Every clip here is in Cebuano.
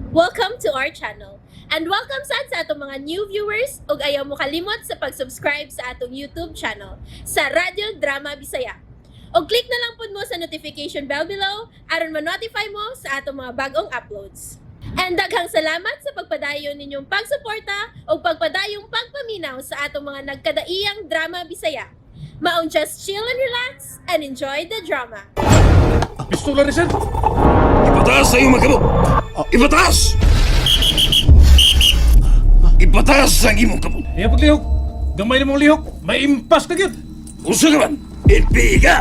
Welcome to our channel. And welcome sad sa atong mga new viewers ug ayaw mo kalimot sa pag-subscribe sa atong YouTube channel sa Radyo Drama Bisaya. Og click na lang pud mo sa notification bell below aron ma-notify mo sa atong mga bagong uploads. And daghang salamat sa pagpadayon ninyong pagsuporta ug pagpadayong pagpaminaw sa atong mga nagkadaiyang drama Bisaya. Maong just chill and relax and enjoy the drama. Pistola ni sir. Ipataas sa iyong mga kamot! Ipataas! Ipataas ang imong kamot! Iya paglihok. Gamay na mong lihok. May impas ka gyud. Usa ka man! NPA ka!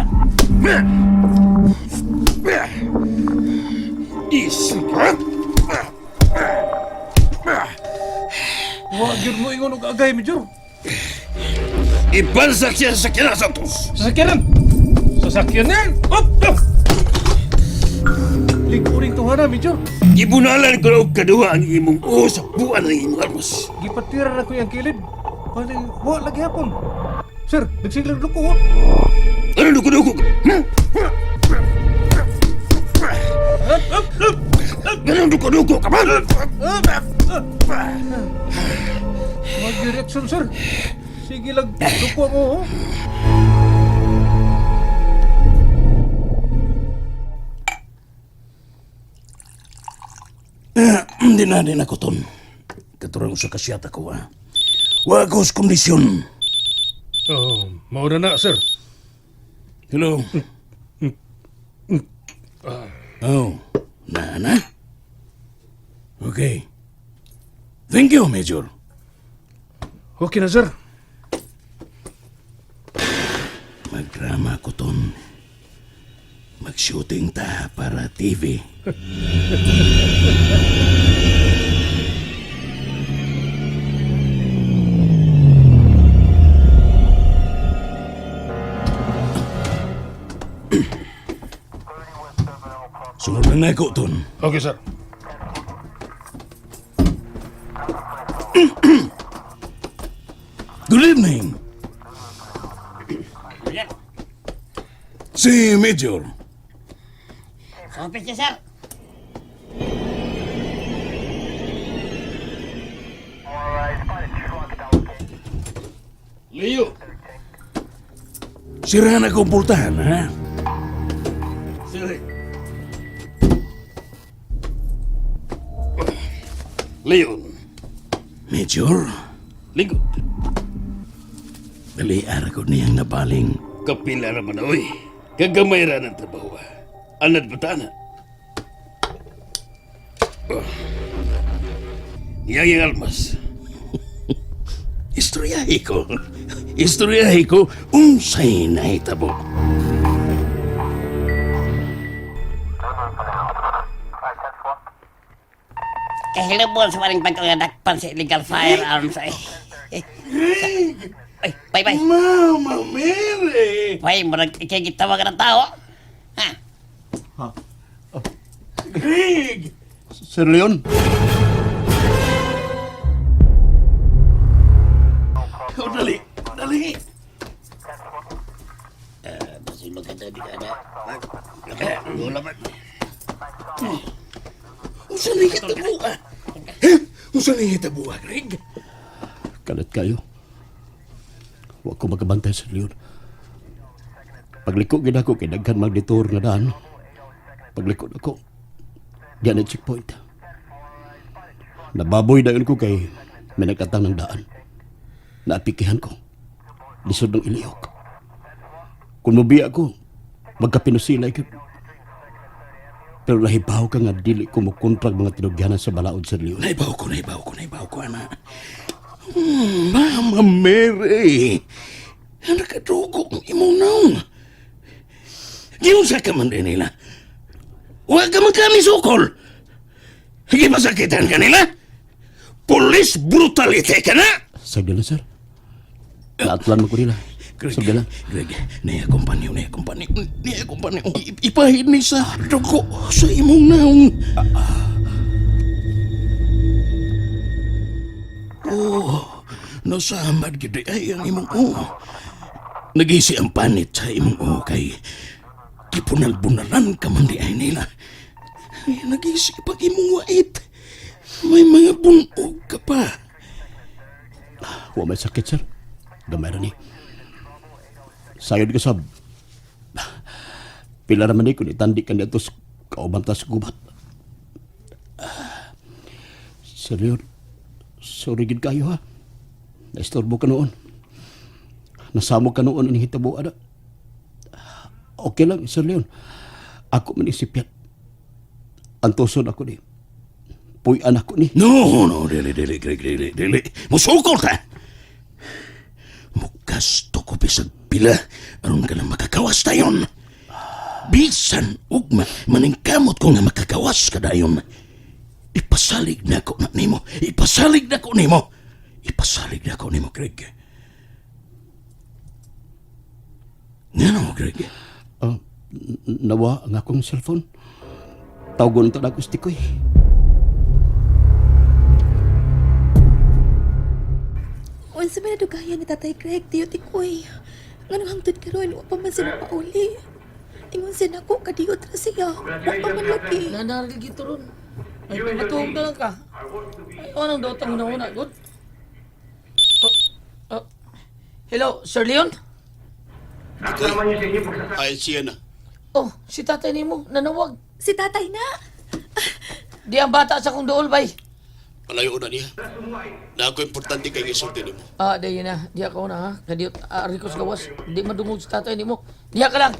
Is! Wa gyud mo ingon og agay, Major. Ipansak siya sa sakyanan, Santos! Sasakyanan. Sasakyanan. Up, up. Likuring tuhana, Major. Gibunalan ko na og kaduha ang imong uho sa buwan ng imong armas. Gipatira na ko yung kilid. Pwede, wa lagi hapon. Sir, nagsiglag ko. Oh. Ano duko-duko ka? Ha? Up, up, up. Ganun duko-duko ka man? Mag-reaction, sir. Sige lang, duko mo. Oh. Hindi na din ako, Ton. Katurang sa kasyat ako, ha? Wagos kondisyon. Oh, mauna na, sir. Hello? Oh, nana? Okay. Thank you, Major. Okay na, sir. Magdrama ko, Ton. Mag-shooting ta para TV. Sunod lang na ako, Ton. Okay, sir. Good evening. Si Major. Sa office niya, sir. Leo. Sirahan ako ang pultahan, ha? Siri. Leon. Major. Lingkod. Dali, ara ko niyang nabaling. Kapila naman na, oy. Kagamay ra ng trabaho, ah. Anad ba ta na? Oh. Iyang yung almas. Istoryahe ko. Istoryahe ko unsay nahitabo. Kahilabon sa waring bangko nga dakpan sa illegal firearms ay. Ay, bye bye. Mama Mary! Bay, murag ikay gitawagan ng tao. Ha? Greg! Sir Leon, Oh, dali. Dali. Basin maganda di ka na. Wala ba? Unsa ni hitabo, ah? Eh? Unsa ni hitabo, ah, Greg? Kalat kayo. Wa ko magabantay, Sir Leon. Pagliko gid ako kay daghan mag detour nga daan. Pagliko ako, diyan ang checkpoint. Nababoy dayon ko kay may nagkatang ng daan. Naapikihan ko. Lisod ng ilihok. Kung mubiya ko, magkapinusilay ko. Pero nahibaw ka nga dili ko mukontrag mga tinugyanan sa balaod, Sir Leon. Naibaw ko, naibaw ko, naibaw ko, ana. Mama Mary! Nakadugo ang imong naong. Giunsa ka man din nila. Huwag ka man kami sukol. Gimasakitan ka nila. Police brutality ka na! Sagdi lang, sir. Naatlan mo ko nila. Greg, Sagdi lang. Greg, niya kompanyo, niya kompanyo, niya kompanyo. Ipahin ni sa dugo sa imong naong. Oh, nasamad gid ay ang imong o. Nagisi ang panit sa imong o kay gipunal-bunalan ka man di ay nila. Ay, nagisi pag imong wait. May mga bunog ka pa. Wa may sakit, sir. Gamay ra ni. Sayod ka sab. Pila raman ni kung itandi ka niya sa kauban ta sa gubat. Sir Leon, sorry gid kayo ha. Naistorbo ka noon. Nasamo ka noon ang hitabo ana. Okay lang, Sir Leon. Ako man isipyat. Antuson ako ni. Puy-an ako ni. No, no, dili, dili, Greg, dili, dili. Musukol ta! Mugasto ko bisag pila aron ka na makakawas dayon. Bisan ugma, maningkamot ko nga makakawas ka dayon. Ipasalig na ko na nimo. Ipasalig na ko nimo. Ipasalig na ko nimo, Greg. Ngano, Greg? Ah, nawa ang akong cellphone. Tawgon ta na ako sa tikoy. Unsa man nadugayan ni Tatay Greg, tiyo tikoy. Nganong hangtod karon wa pa man sila pauli. Ingon siya nako kadiyot ra siya. Wa pa man lagi. Nanaril gito ron. Ay, matuhog na lang ka. Ay, anong daw tang una-una, good? Oh, oh. Hello, Sir Leon? Ay, siya na. Oh, si tatay nimo nanawag. Si tatay na. Di ang bata sa kong dool, bay. Palayo na niya. Na ako importante kay gisulti nimo. Ah, di na. Di ako na, ha? Kadiyot, ah, Ricos gawas. Di madungog si tatay nimo. Diya ka lang.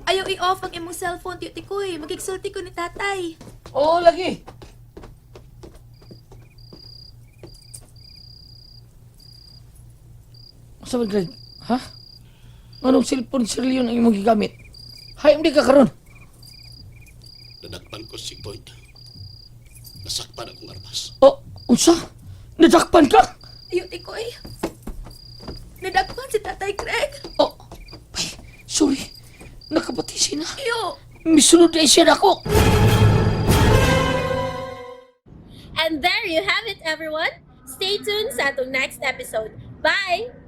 Ayaw i-off ang imong cellphone, tiyo tikoy. Magigsulti ko ni tatay. Oo, lagi. Sa ba, Greg? Ha? Anong cellphone, Sir Leon, ang imong gigamit? Hay, hindi ka karon. Nadakpan ko si point. Nasakpan akong armas. Oh, unsa? Nadakpan ka? Tiyo tikoy. Nadakpan si Tatay Greg. Oh, ay, sorry. Nakapati siya na. Iyo. Misunod na siya na ako. And there you have it, everyone. Stay tuned sa atong next episode. Bye!